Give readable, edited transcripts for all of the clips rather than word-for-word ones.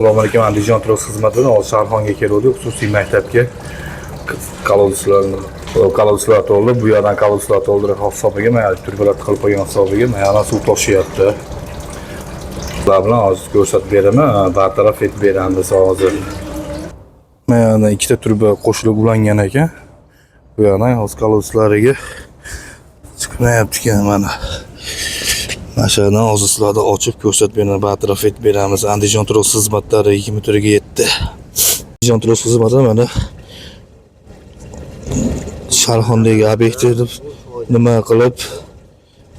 Assalomu alaykum, Andijon turizm xizmatidan hozir Sharxonga keluvdik, xususiy maktabga. Kolodislar to'ldi, bu yerdan kolodislar to'ldirib hisobiga, mana turbalar tiqilib qo'ygan hisobiga, mana yoqdan suv toshyapti. Ular bilan hozir ko'rsatib beraman, bartaraf etib beramiz hozir. Mana yoqdan ikkita turba qo'shilib ulangan ekan. Bu yoqdan hozir kolodislariga chiqmayapti ekan mana. Mana shu yerdan hozir sizlarga ochib ko'rsatib beraman, bartaraf etib beramiz. Andijon turizm xizmatlari 20 ga yetdi. Andijon turizm xizmati mana Sharxondagi obyektni nima qilib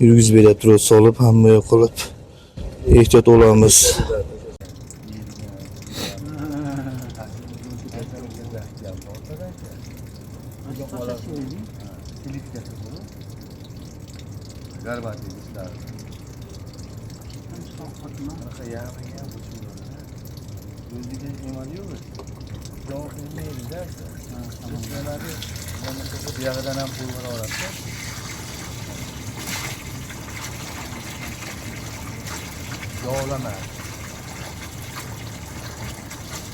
yurgizib beryapti, ro'z solib, hamma yoq qilib. Ehtiyot bo'lamiz. Buyog'idan ham pul bo'laveradi. Yovlama.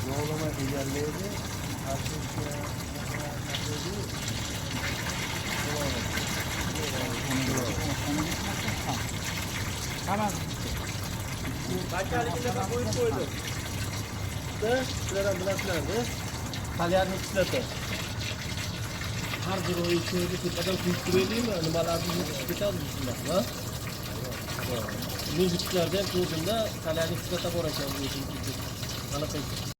Yovlama egallaydi. Qo'yib qo'ydi. Sizlar ham bilasizlar-da. Solyarniy kislota. Har bir oy ichida tepadan quyib turaylikmi? Nimalarni yutib ketadi shundan, ha? Muziklarda ham ko'rdimda, solyarniy kislota bor ekan o'zini. Anaqa.